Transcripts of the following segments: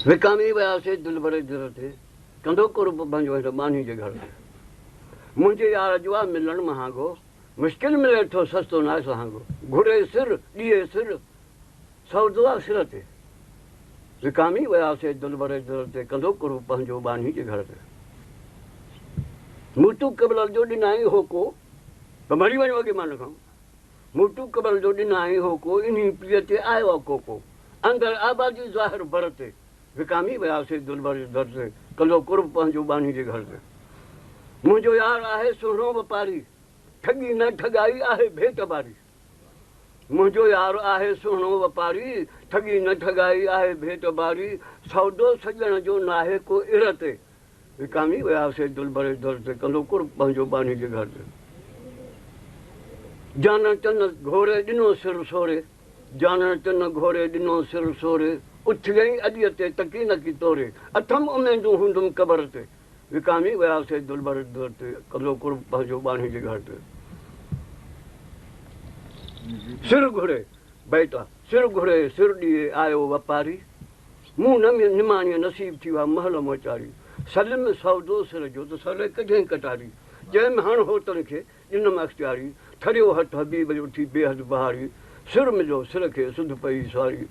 وڪامي وياسي دلبر جي در تي، ڪندو قرب پنهنجو هن ٻانهي جي گهر تي. منهنجي يار جو آ ملڻ مهانگو، مشڪل ملي ٿو سستو ناهي سهانگو. گهري سر، ڏئي سر، سودو آ سر تي. وڪامي وياسي دلبر جي در تي، ڪندو قرب پنهنجو ٻانهي جي گهر تي. موتو قبل جو ڏنائين هوڪو، ته مري وڃو اڳي مان نه کائون. موٽو قبل جو ڏنائين هوڪو، انهي پيء تي آيو آ ڪوڪو. اندر آبادي ظاهر بر تي، وڪامي وياسي دلبر جي در تي، ڪندو قرب پنهنجو ٻانهي جي گهر تي. منهنجو يار آهي سهڻو وپاري، ٺڳي نه ٺڳائي آهي ڀيٽ باري. منهنجو يار آهي سهڻو وپاري، ٺڳي نه ٺڳائي آهي ڀيٽ باري. سودو سڄڻ جو ناهي ڪو ار تي، وڪامي وياسي دلبر جي در تي، ڪندو قرب پنهنجو ٻانهي جي گهر تي. جانڻ چن گهوري ڏنو سر سوري، جانڻ چن گهوري ڏنو سر سوري، اٿليائين اڏيء تي تڪي نڪي توري، اٿم اميدون هوندم قبر تي. وڪامي وياسي دلبر جي در تي، ڪندو قرب پنهنجو ٻانهي جي گهر تي. سر گهري، بيت، سر گهري سر ڏيئي آيو وپاري. مون نه نماڻيء نصيب ٿي اها مهل موچاري، سلم سودو سر جو ته سري ڪڍيائين ڪٽاري، چيم هڻ هوتن کي ڏنم اختياري، ٺريو هٿ حبيب جو ٿي بيحد بهاري، سر مليو سر کي سڌ پئي ساري،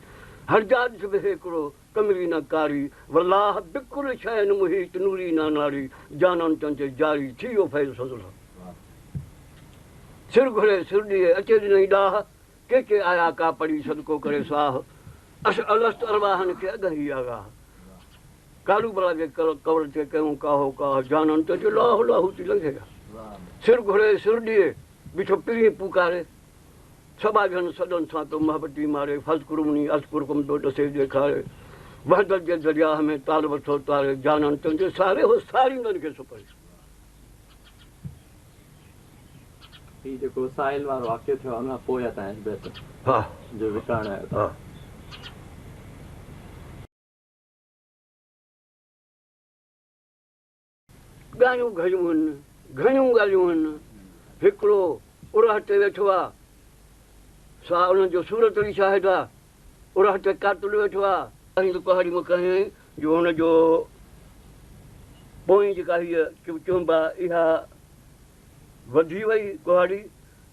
هرجا ڏس به هيڪڙو ڪمري نه ڪاري، والله بڪل شيء محيط نوري نه ناري، جانان چنچي جاري ٿي ويو فيض فضل سان. سر گهري سر ڏيئي اچي ڏنائين ڏاهه، ڪي ڪي آيا ڪا پڙهي صدقو ڪري ساهه، اس الست ارواحن کي اڳ هي آگاهه. قالو بلا جي قول تي ڪيون ڪاهو ڪاهه، جانان تنهنجو لاهه لاهوتي لنگهي ويا. سر گهري سر ڏئي، بيٺو پرين پوڪاري. سٻاجهن سڏن سان تو محبتي ماري، فاذڪروني اذڪرڪم تو ڏسي ڏيکاري. وحدت جي درياهه ۾ طالب ٿو تاري، جانان تنهنجي ساري هو ساريندن کي سپري. هي جيڪو ساحل وارو واقعو ٿيو آهي ان کان پوء آ تان بيت ها جو وڪاڻ آيو ها. ڳالهيون گهڻيون هن، گهڻيون ڳالهيون هن. هڪڙو ارهه تي ويٺو آ، سا ان جو صورت علي شاهد آ. ارهه تي قاتل ويٺو آ. هن ڪهاڙي مان ڪهيائين جو هن جو پوئين جيڪا هيء چهنب آ، اها وڌي وئي ڪهاڙي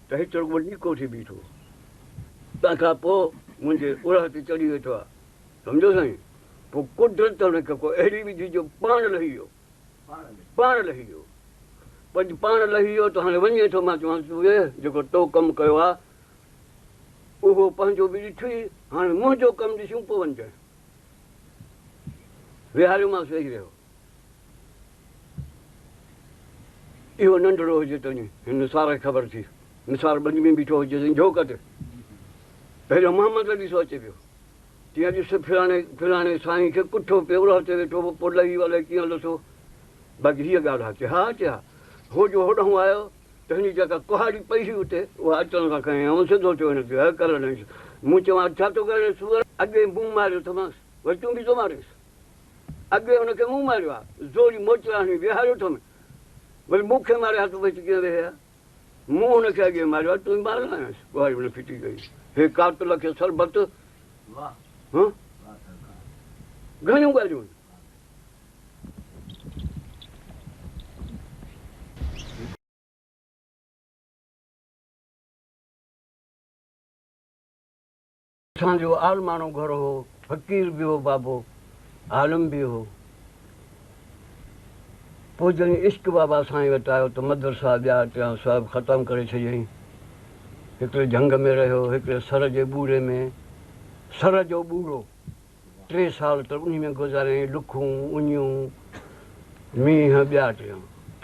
ته هت رڳو ليڪو ٿي بيٺو. تنهن کان پوء منهنجي ارهه تي چڙهي ويٺو آ. سمجهيو سائين؟ پوء قدرت هن کي ڪو اهڙي وڌي جو پاڻ لهي ويو. پاڻ لهي ويو. پوء پاڻ لهي ويو ته هاڻي وڃي ٿو. مان چوانس ٿو اي جيڪو تو ڪم ڪيو آ، اهو پنهنجو به ڏٺئي، هاڻي منهنجو ڪم ڏسيون پوء وڃجانء. ويهاريومانس ويهي رهيو. اهو ننڍڙو هجي ته وڃي هن نثار کي خبر ٿي. نثار ٻني ۾ بيٺو هجي سائين جهوڪ تي. پهريون محمد علي سو اچي پيو. چيائين ڏس فلاڻي فلاڻي سائين کي ڪٺو پيو رهه تي ويٺو هو پوء لهي الائي ڪيئن لٿو. باقي هيء ڳالهه آ. چي ها چي ها. هو جو هوڏانهون آيو ته هن جي جيڪا ڪهاڙي پئي هئي اتي اها اچڻ سان کنيائين. آئون سڌو ٿيو هن کي هڪل ڏنائينس. مون چيو ڇا ٿو ڪرين سوئر؟ اڳي مون ماريو اٿمانس وري تون به ٿو مارينس. اڳي هن کي مون ماريو آ، زوري موچڙا هڻي ويهاريو اٿم، وري مون کي ماري ها تون هت ڪيئن ويهي ها؟ مون هن کي اڳي ماريو آ، تون مارڻ آيس. ڪهاڙي هن ڦٽي ڪئي. هي قاتل کي سربت هان گهڻيون ڳالهيون آهن. اسان جو عالماڻو گهر هو، فقير به هو بابو، عالم به هو. پوء جڏهن عشق بابا سائين وٽ آيو ته مدرسا ٻيا ٽيان سڀ ختم ڪري ڇڏيائين. هڪڙي جهنگ ۾ رهيو، هڪڙي سر جي ٻوڙي ۾، سر جو ٻوڙو، ٽي سال ته انهي ۾ گذاريائين، لکون، اڃيون، مينهن ٻيا ٽيان.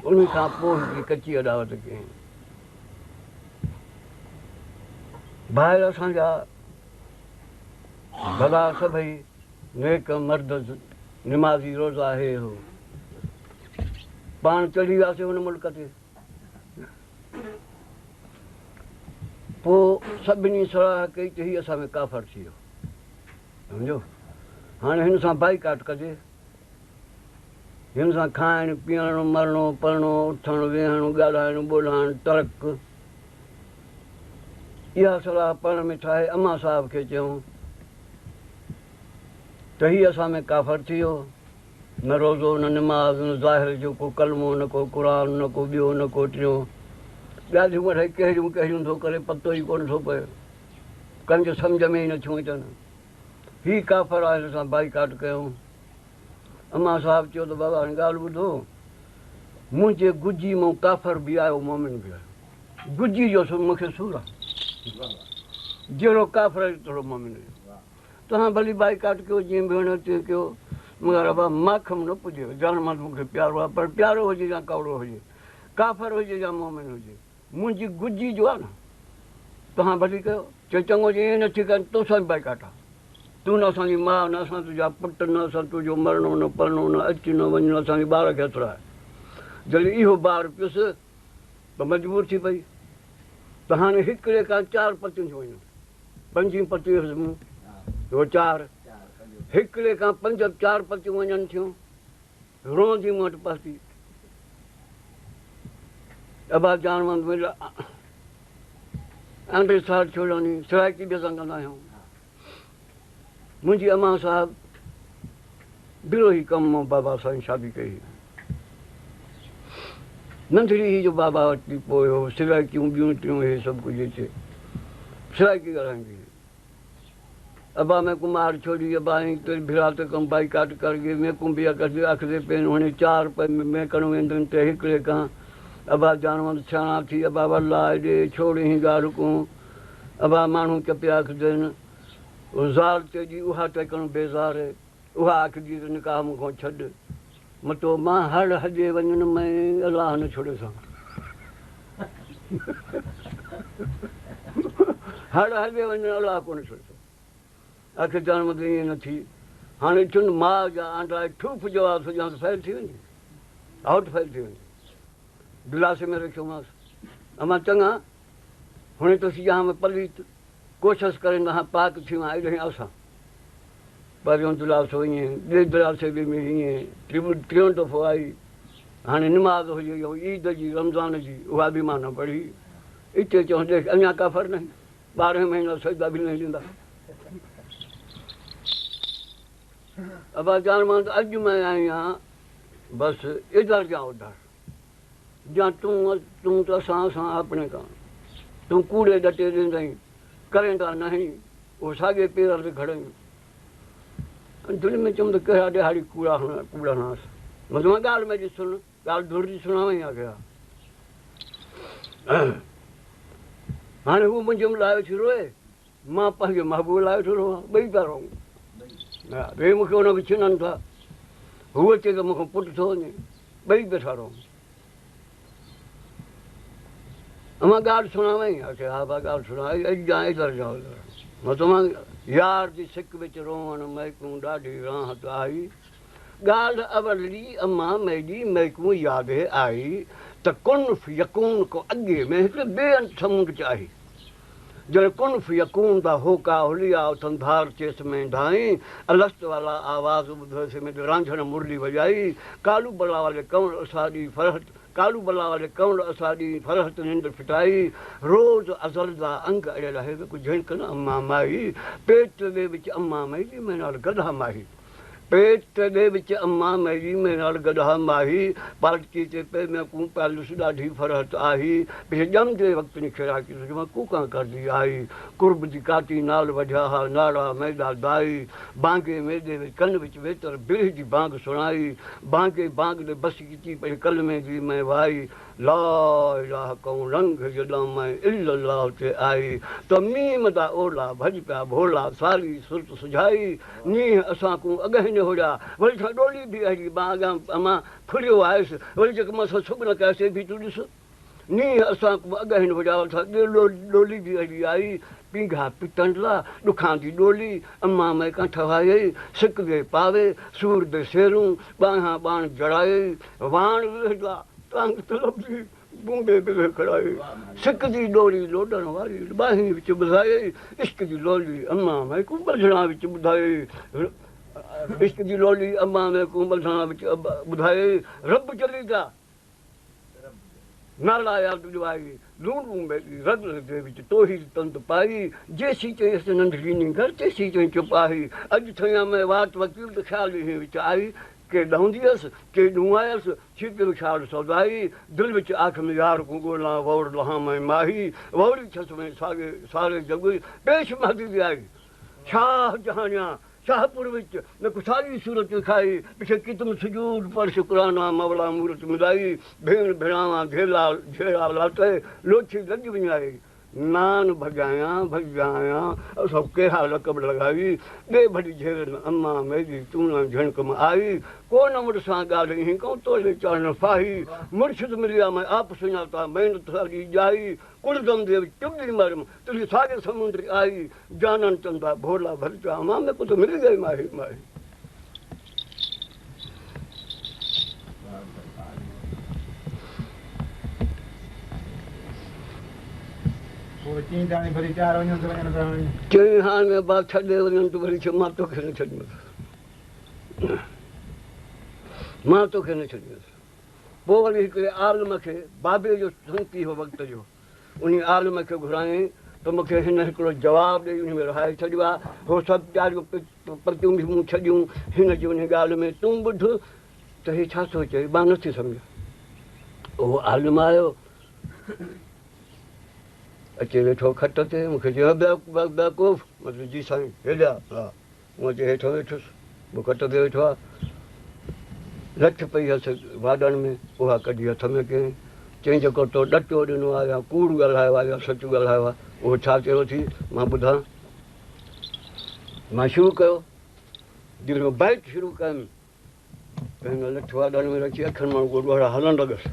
انهي کان پوء هڪڙي ڪچي اڏاوت ڪيائين. ڀائر اسان جا ڀلا سڀئي نيڪ مرد نمازي روزا هي هو. پاڻ چڙهي وياسي هن ملڪ تي. پوء سڀني صلاح ڪئي ته هي اسان ۾ ڪافر ٿي ويو. سمجهيو؟ هاڻي هن سان بائيڪاٽ ڪجي. هن سان کائڻ، پيئڻ، مرڻو، پرڻو، اٿڻ، ويهڻ، ڳالهائڻ، ٻولهائڻ ترڪ. اها صلاح پاڻ ۾ ٺاهي امان صاحب کي چيائون. ته هي اسان ۾ ڪافر ٿي ويو، نه روزو نه نماز نه ظاهر جو ڪو ڪلمو نه ڪو قرآن نه ڪو ٻيو نه ڪو ٽيون، ڳالهيون وٺي ڪهڙيون ڪهڙيون ٿو ڪري پتو ئي ڪونه ٿو پئي، ڪنهن جي سمجهه ۾ ئي نٿيون اچن. هي ڪافر آهي هن سان بائيڪاٽ ڪيون. امان صاحب چيو ته بابا هاڻي ڳالهه ٻڌو، منهنجي گجي مان ڪافر به آيو مومن به آيو، گجي جو مون کي سور آهي، جهڙو ڪافر هجي تهڙو مومن هجي. توهان ڀلي بائيڪاٽ ڪيو جيئن به وڻيو تيئن ڪيو، مگر ابا ماکم نه پڄيو، جان مان ته مون کي پيارو آهي، پر پيارو هجي يا ڪؤڙو هجي، ڪافر هجي يا مومن هجي، منهنجي گجي جو آهي نه، توهان ڀلي ڪيو. چيو چڱو جي ائين نه ٿي ڪرين توسان به بائيڪاٽ آهي، تون نه اسان جي ماء، نه اسان تنهنجا پٽ، نه اسان تنهنجو مرڻو نه پرڻو، نه اچ نه وڃ، نه اسان جي ٻار کي هٿ لاء. جڏهن اهو بار پيس ته مجبور ٿي پئي ته هاڻي هڪڙي کان چار پتيون ٿيون وڃن. پنجين پتي هيس مون، هو چار، هڪڙي کان پنج چار پتيون وڃن ٿيون، روئندي مون وٽ پهتي. ابا جان مند مل آنڊي ساڙ ڇوڙاني سرائڪي به اسان ڪندا آهيون. منهنجي امان صاحب بروهي ڪم مان بابا سائين شادي ڪئي هئي. ننڍڙي هئي جو بابا وٽ ئي پوء هو سرائڪيون ٻيون ٽيون هي سڀ ڪجهه اچي سرائڪي ڳالهائيندي هئي. ابا ميڪون مار ڇوڙي ابا ائين تيري ڀرا ته ڪم بائيڪاٽ ڪر گي ميڪون به اکدي اکدي پين هڻي چار پئي ميڪڻ ويندن ته هڪڙي کان ابا جانوند سياڻا ٿي ابا والله ڏي ڇوڙ هين ڳالهه ڪون ابا ماڻهو چپيا اکدين زال تيڏي اها ٽيڪڻ بيزار اها آکجي ته نڪاح مون کان ڇڏ، متو مان هڙ هڄي وڃن مئين الله نه ڇوڙيسان. هڙ هڄي وڃن الله ڪونه ڇوڙيسان. آخر جان مت ائين نه ٿي. هاڻي چن ماء جا آنڊا ٺوف جواب سجهان ته فيل ٿي وڃي. آئوٽ فيل ٿي وڃي. دلاسي ۾ رکيومانس. امان چڱا هڻي تو سجهان ۾ پليت ڪوشش ڪريندا هان پاڪ ٿي وان ايڏهين اسان. پهريون دلاسو ائين، ٻئي دلاسي به ۾ ائين، ٽيون دفعو آئي، هاڻي نماز هجي يا عيد جي رمضان جي اها به مان نه پڙهي. اتي چون ڏيک اڃا ڪافر ناهين، ٻارهن مهينا سجدا به ناهين ڏيندا. ابا جان مان ته اڄ مان آهيان بس ادھر جا ادھر. جا تون تون ته اسان اسان آپڻي ڪاڻ تون ڪوڙي ڏٽي ڏيندئين ڪريندا ناهين اهو ساڳئي پير تي کڙئين. دل ۾ چيم ته ڪهڙا ڏهاڙي ڪوڙا ڪوڙا هڻانس. مطلب ڳالهه ميڏي سڻ، ڳالهه ڌر جي سڻاوئين آکي ها. هاڻي هو منهنجي لاء ويٺي روئي، مان پنهنجي محبوب لاء ويٺو روئان، ٻئي پيا روئون. ٻئي مون کي ان کي ڇنن ٿا، هو اچي ته مون کان پٽ ٿو وڃي، ٻئي ويٺا روئون. امان ڳالهه سڻاوئين؟ آکي ها ڀا ڳالهه سڻا، اڄ جان ادھر جان ادھر. مطلب يار جي سڪ وچ روئڻ ميڪون ڏاڍي راحت آئي. ڳالهه اولڙي امان ميڏي ميڪون ياد آئي ته ڪن فيڪون کان اڳي ۾ هڪڙي بي انت سمونڊ چاهي. جڏهن ڪن فيڪون دا هوڪا هليا اٿن ڌار چيس ۾ ڌائين الست والا آواز ٻڌوسي ۾ رانجهڻ مرلي وڄائي قالو بلا والي ڪنور اساڏي فرحت قالو بلا والي ڪنور اساڏي فرحت ننڊ ڦٽائي روز ازل دا انگ اڙيل هي وڪ جهڻڪ نه امان مائي پيٽ the وچ امان مئي مين نال گڏها ماهي. پيٽ the وچ امان ميري مين نال گڏها ماهي پالڪي تي پي مين ڪون پالس ڏاڍي فرحت آهي پڇي ڄمدي وقت نکيڙا ڪي سج مان ڪوڪان ڪردي آئي قرب جي ڪاٽي نال وڍيا ها ناڙا ميڏا دائي بانگي ميڏي وچ ڪن وچ ويتر برهه جي بانگ سڻائي بانگي بانگ the بس ڪيتي پئي ڪلمي the مين وائي لا اله ڪئون لنگهه جڏان مين الا الله تي آئي ته ميم دا اولا ڀڄ پيا ڀولا ساري سرت سجهائي نينهن اسان ڪون اڳهين هوڙيا وري ڇا ڏولي به اهڙي مان اڳيان مان ڦريو آيس وري جيڪي مان سان سڳ نه ڪيا سي به تون ڏس نينهن اسان ڪون اڳهين هوڙيا وري ڇا ڏولي به اهڙي آئي پينگها پٽڻ لا ڏکان the ڏولي امان مين ڪان ٺهايئي سڪ the پاوي سور the سيرون ٻانهان ٻاڻ جڙايئي واڻ ويهدا تانگ طلب the بونبي بلهه کڙائي، سڪ the ڏوري لوڏڻ واري ٻانهين وچ ٻڌائي، عشق جي لولي امان ميڪون ٻڌڻا وچ ٻڌائي، عشق جي لولي امان ميڪون ٻڌڻا وچ ٻڌائي، رب جلي دا نالا ياد ڏيوائي، لون لون ميڏي رڳ رڳ the وچ توحيد تند پائي، جيسين چئين اس ننڍڙي نينگر تيسين چئين چپ آهي، اڄ ٿيان مين وات وڪيل ته خيال هين وچ آئي، ڪي ڏهوندي هيس، ڪي ڏون آيس، ٿي پيم خيال سودائي، دل وچ آکم يار ڪون ڳولان ووڙ لهان مين ماهي، ووڙي ٿيس مين ساڳي ساري جڳ پيش مهدي the آئي، شاهه جهانيان شاهپور وچ ميڪون ساڳي صورت ڏکائي، پڇي ڪيتم سجود پڙهه شڪرانا مولا مورت ملائي، ڀيڻ ڀيڻاوان جهيلا جهيڙا لاتئي، لوڇي لڄ وڃائي، نان ڀڄايان ڀڄايان اسان ڪهڙا لقب لڳائي، ڏي ڀلي جهيڙ نه امان ميڏي تون نه جهڻڪ م آئي، ڪو نه مڙ سان ڳالهه اينهين ڪئون تولي چاڙهڻ ڦاهي، مرشد مليا مين آپ سڃاتا مين ساڳي ڄائي، ڪڙدم ديو چٻي مرم تنهنجي ساڳي سمنڊ آئي، جانان چندا ڀولا ڀلچا امان ميڪون ته ملي گئي ماهي ماهي. چيائين هاڻ ابا ڇڏي وڃن ته وري چيو مان توکي نه ڇڏيندس مان توکي نه ڇڏيندس. پوء وري هڪڙي عالم کي، بابي جو سنگتي هو وقت جو، انهي عالم کي گهرايائين ته مون کي هن هڪڙو جواب ڏيئي انهي ۾ رهائي ڇڏيو آهي. هو سڀ پياريون پتيون به مون ڇڏيون هن جي انهي ڳالهه ۾. تون ٻڌ ته هي ڇا ٿو چئي، مان نٿي سمجهان. اهو عالم آيو، اچي ويٺو کٽ تي، مون کي چيو، بيوقوف! مان چيو، جي سائين، هيڏي آ. ها. مون اچي هيٺ ويٺس، هو کٽ تي ويٺو آ. لٺ پئي هيس واڏڻ ۾، اها ڪڍي هٿ ۾ ڪيائين. چيائين جيڪو تو ڏٽو ڏنو آ يا ڪوڙ ڳالهايو آ يا سچ ڳالهايو آ، اهو ڇا چيو اٿئي، مان ٻڌان. مان شروع ڪيو. جڏهن مان بيت شروع ڪيم ته هن لٺ واڏڻ ۾ رکي اکين مان ڳوڙها هلڻ لڳس.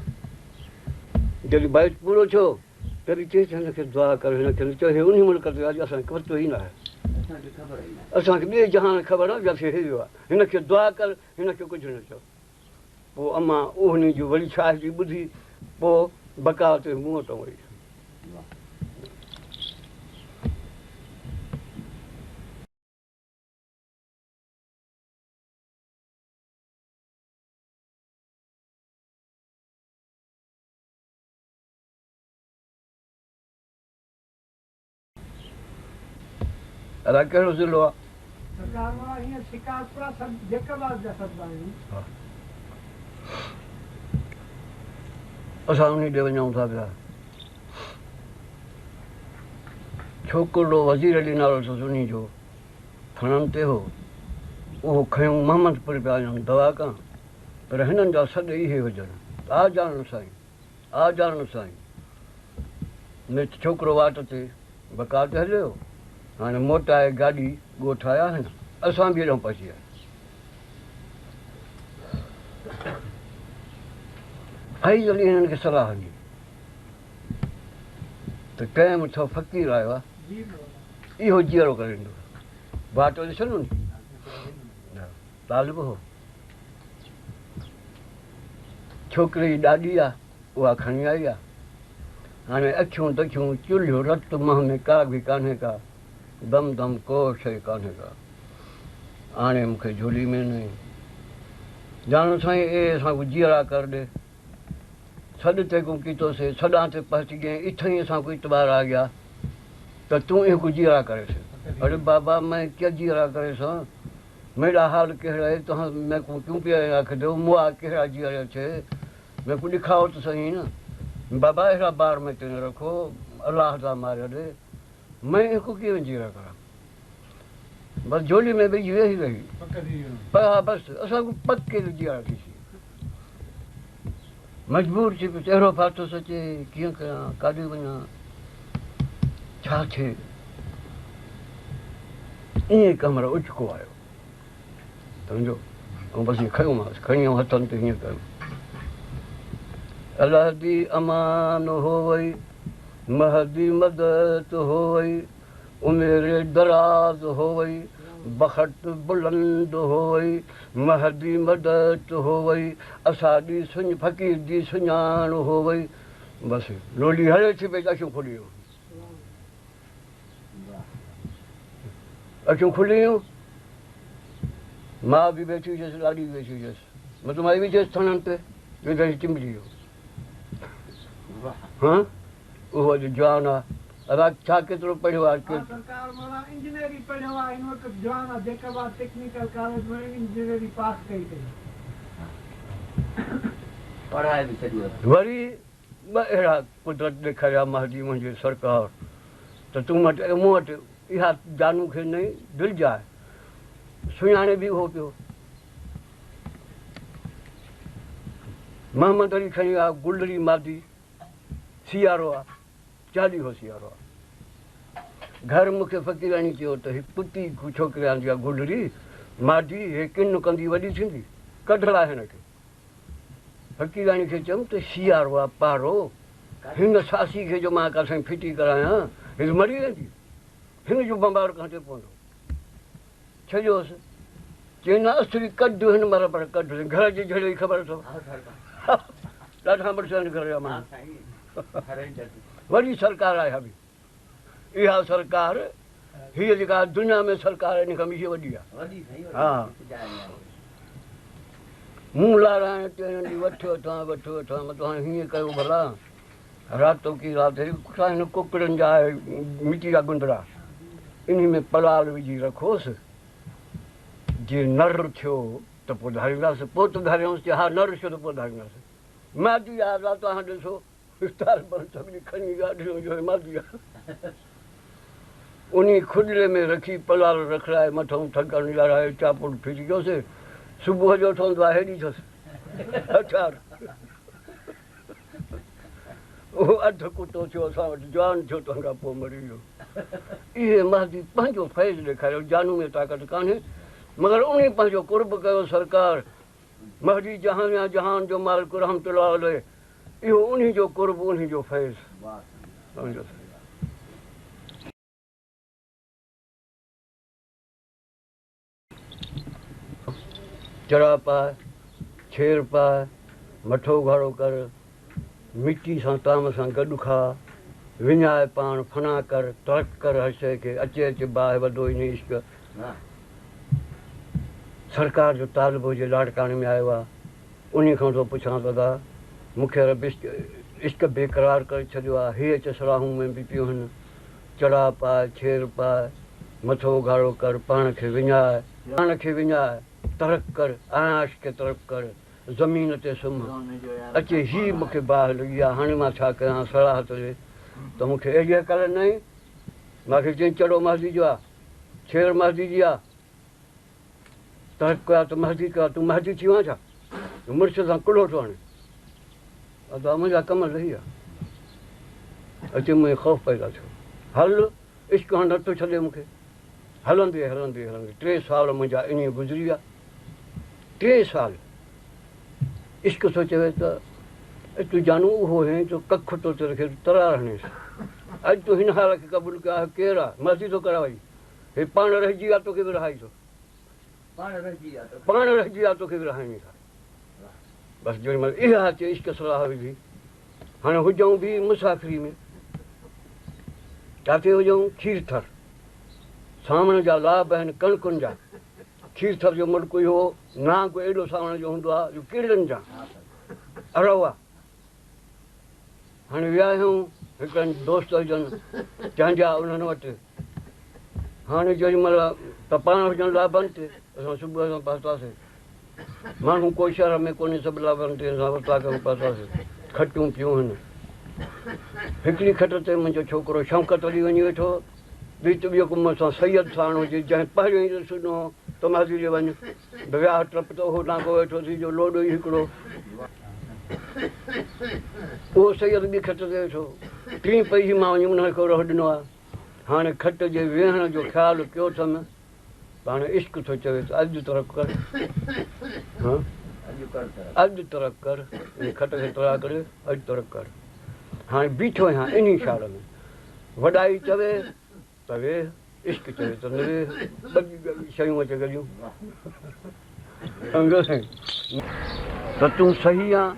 جڏهن بيت پورو ٿيو تڏهن چيس هن کي دعا ڪر، هن کي نه چئو هي انهي ملڪ تي آ جو اسان کي پتو ئي ناهي. اسان کي ٻئي جهان خبر آ جو هي ويو آ. هن کي دعا ڪر، هن کي ڪجهه نه چئو. پوء امان اوهني جو وري شاهدي ٻڌي پوء بقا تي مون وٽان وئي. الاء ڪهڙو ضلعو آ. سرڪار مولا هينئر شڪارپورا سب جيڪب آباد جا سڏبا آهن. اسان انهي ڏي وڃون ٿا پيا. ڇوڪرڙو وزير علي نالو اٿس انهي جو ٿڻن تي هو. اهو کنيو محمد پور پيا وڃن دوا ڪان پر هنن جا سڏ اهي هجن ته آ جانڻ سائين. آ جانڻ سائين. نيٺ ڇوڪرو واٽ تي بقا تي هليو. هاڻي موٽائي گاڏي ڳوٺ آيا آهن. اسان به هيڏانهن پهچي ويا. فيض علي هنن کي صلاح ڏني ته ڪنهن مٿو فقير آيو آهي، اهو جيئرو ڪري ڏيندو. واٽ ڏسن طالب هو. ڇوڪري جي ڏاڏي آ، اها کڻي آئي آ. هاڻي اکيون تکيون، چلهيو رت منهن ۾ ڪا به ڪانهي ڪا، دم دم ڪو شيء ڪانهي ڪا. آڻي مون کي جهولي ۾ نئي. جانڻ سائين اي اسان کي جيئرا ڪر ڏي. سڏ تيڪون ڪيتوسي، سڏان تي پهچ ڳئين، اٿئي اسان کي اعتبار آ گيا ته تون اينهن کي جيئرا ڪري سين. اڙي بابا مين ڪيا جيئرا ڪري سان. ميڏا حال ڪهڙا هي تهان ميڪون ڪيون پيا ائين آکديو مئا ڪهڙا جيئرا ٿئي ميڪون ڏکائو ته سهي نه بابا اهڙا بار مين تي نه رکو الله دا ماريل مين ايڪو ڪيئن جيئرا ڪران بس جهولي ۾ وجهي ويهي رهي پر ها بس اسان کي پڪ ته جيئرا ٿيسي مجبور ٿي پيس اهڙو ڦاٿس اچي ڪيئن ڪيان ڪاڏي وڃان ڇا ٿئي ائين ڪمر اچڪو آيو سمجهو ۽ بس ائين کنيومانس کڻي آئون هٿن تي هيئن ڪيم الله the امان هوئي مهدي مدد هوئي عمر دراز هوئي بخت بلند هوئي مهدي مدد هوئي اساڏي سڃ فقير the سڃاڻ هوئي بس لولي هلي ٿي پئي ته اکيون کلي ويون. اکيون کلي ويون. ماء به ويٺي هجيس، ڏاڏي به ويٺي هجيس. مطلب مائي به چيس ٿڻن تي ويندي چنبڙي ويو. ها اهو اڄ جوان آهي. ادا ڇا ڪيترو پڙهيو آهي؟ ها سرڪار مولا انجنيئري پڙهيو آهي هن وقت جوان آهي جيڪب آباد ٽيڪنيڪل ڪاليج ۾ انجنيئري پاس ڪئي اٿئي. پڙهائي به ڇڏيو اٿس. وري ٻه اهڙا قدرت ڏيکاريا مهدي منهنجي سرڪار ته تون وٽ ۽ مون وٽ اها جانو کي نئين دل جاء سڃاڻي به اهو پيو. محمد علي کڻي آ گلڙي مادي سيارو آ چاليهو سيارو آ گهر مون کي فقيراڻي چيو ته هي ڪتي ڇوڪري آندي آ گلڙي مادي هي ڪن ڪندي وڏي ٿيندي ڪڍ لاهه هن کي. فقيراڻي کي چيم ته سيارو آ پارو هن ساسي کي جو مان ڪاٿائين ڦٽي ڪرايان هي ته مري ويندي هن جو بنبار ڪنهن تي پوندو. ڇڏيوس. چيائين نه استري ڪڍ هن مهل پر ڪڍ گهر جي جهڙي خبر اٿو. ڏاڍا مڙس آهن گهر جا ماڻهو. وڏي سرڪار آهي اها به. اها سرڪار هيء جيڪا دنيا ۾ سرڪار آهي ان کان به هيء وڏي آهي. ها مون لارائڻ تي هنن جي وٺ وٺان وٺ وٺان متان هاڻي هيئن ڪيو ڀلا. راتوڪي رات هڪ هن ڪڪڙن جا مٽي جا گندرا انهي ۾ پلال وجهي رکوس جي نر ٿيو ته پوء ڌارينداسين پوء ته ڌاريائونس چي ها نر ٿيو ته پوء ڌارينداسين مادي آ رات توهان ڏسو افطار بڻ سڀني کڻي گاڏيون جو مادي آ انهي کڏڙي ۾ رکي پلال رکرائي مٿئون ٿڪڻ لڙائي چاپڙ ڦٽ ڪيوسي صبح جو اٿندو آ هيڏي ٿس هٿيار اهو اڌ ڪتو ٿيو اسان وٽ جوان ٿيو تنهن کان پوء مري ويو. اهي مهدي پنهنجو فيض ڏيکاريو جانو ۾ طاقت ڪانهي مگر انهي پنهنجو قرب ڪيو سرڪار مهدي جهانيان جهان جو مالڪ رحمت الله عليه اهو انهي جو قرب انهي جو فيض سمجهو سائين. چڙا پاء، ڇير پاء، مٿو اگهاڙو ڪر، مٽي سان طعام سان گڏ کاء، وڃاء پاڻ، فنا ڪر، ترڪ ڪر هر شيء کي، اچي اچ باهه وڌو انهي عشق. سرڪار جو طالب هجي لاڙڪاڻي ۾ آيو آ، انهي کان ٿو پڇان ته ادا مون کي رب عشق عشق بيقرار ڪري ڇڏيو آ، هي اچ صلاحون ۾ به پيون هن. چڙا پاء، ڇير پاء، مٿو اگهاڙو ڪر، پاڻ کي وڃاء، پاڻ کي وڃاء، ترڪ ڪر، عياش کي ترڪ ڪر، زمين تي سمهه، اچي هي مون کي باهه لڳي آ، هاڻي مان ڇا ڪيان، صلاح ته ڏي ته مون کي اهڙي عقل نه آئي، مان کي چيائين چڙو مهدي جو آ، ڇير مهدي جي آ، ترڪ ڪيو آ ته مهدي ڪيو آ، تون مهدي ٿي ويو آن ڇا، جو مرشد سان ڪلهو ٿو هڻين. ادا منهنجا ڪم لهي ويا. اچي مون ۾ خوف پيدا ٿيو. هل، عشق هاڻ نٿو ڇڏي مون کي. هلندي هلندي هلندي ٽي سال منهنجا ائين گذري ويا. ٽي سال. عشق ٿو چوي ته اڄ تون جانو اهو هئين جو ڪک تو تي رکي ترار هڻيس. اڄ تون هن حال کي قبول ڪيو آهي. ڪير آ؟ مهدي ٿو ڪرائي. هي پاڻ رهجي ويا توکي به رهائي ٿو. پاڻ رهجي ويا توکي به رهائين ٿا. بس جيڏي مهل اها اچي عشق صلاح وڌي. هاڻي هجون به مسافري ۾. ڪاٿي هجون؟ کيرٿر. سانوڻ جا لاڀ آهن ڪڻڪن جا. کيرٿر جو ملڪ اهو نانگ ايڏو سانوڻ جو هوندو آهي جو ڪيڙن جا ارو آهي. هاڻي ويا آهيون هڪڙن دوست هجن چانڊيا انهن وٽ. هاڻي جيڏي مهل ته پاڻ هجن لاڀن تي اسان صبح سان پهتاسين. ماڻهو ڪو شهر ۾ ڪونهي سڀ لاڀن تي اسان ورتا ڪيون پهتاسين. کٽون پيون هن. هڪڙي کٽ تي منهنجو ڇوڪرو شوڪت علي وڃي ويٺو. ٻي ته ٻيو ڪو مون سان سيد ساڻ هجي جنهن پهريون ئي ڏس ڏنو هو ته مهدي ڏي وڃ. ويا ٽپ ته اهو نانگو ويٺو ٿي جو لوڏو ئي هڪڙو. اهو سيد ٻي کٽ تي ويٺو. ٽين پئي هئي مان وڃي انهن کي رهه ڏنو آهي. هاڻي کٽ جي ويهڻ جو خيال ڪيو اٿم ته هاڻي عشق ٿو چوي ته اڄ ترڪ ڪر. اڄ ترڪ ڪر. ان کٽ کي ترا ڪري اڄ ترڪ ڪر. هاڻي بيٺو آهيان انهي خيال ۾. وڏائي چوي ته ويهه، عشق چوي ته نه ويهه، ٻه شيون اچي گڏيون. سمجهيو سائين؟ ته تون صحيح آن،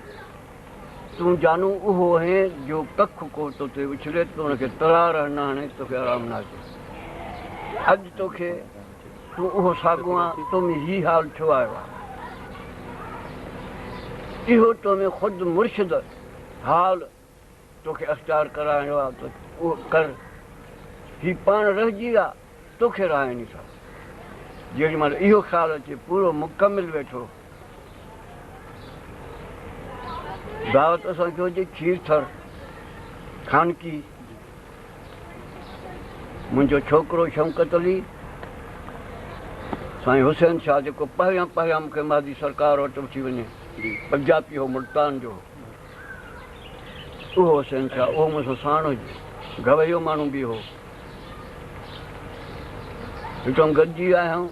تون جانو اهو آهين جو ڪک ڪو تو تي اڇلي ته ان کي ترار نه هڻي توکي آرام نه اچي. اڄ توکي تون اهو ساڳو آن، تو ۾ هي حال ڇو آيو آهي؟ اهو تو ۾ خود مرشد حال. توکي اختيار ڪرائڻو آ ته اهو ڪر. هي پاڻ رهجي ويا، توکي رهائين ئي ٿا. جيڏي مهل اهو خيال اچي پورو مڪمل ويٺو. دعوت اسان کي هجي کير ٿر خانڪي. منهنجو ڇوڪرو شوڪت علي، سائين حسين شاهه جيڪو پهريان پهريان مون کي مهدي سرڪار وٽ وٺي وڃي، پنجابي هو ملتان جو هو. اهو حسين شاهه اهو مون سان ساڻ هجي، گويو ماڻهو به هو. هتان گڏجي آيا آهيون،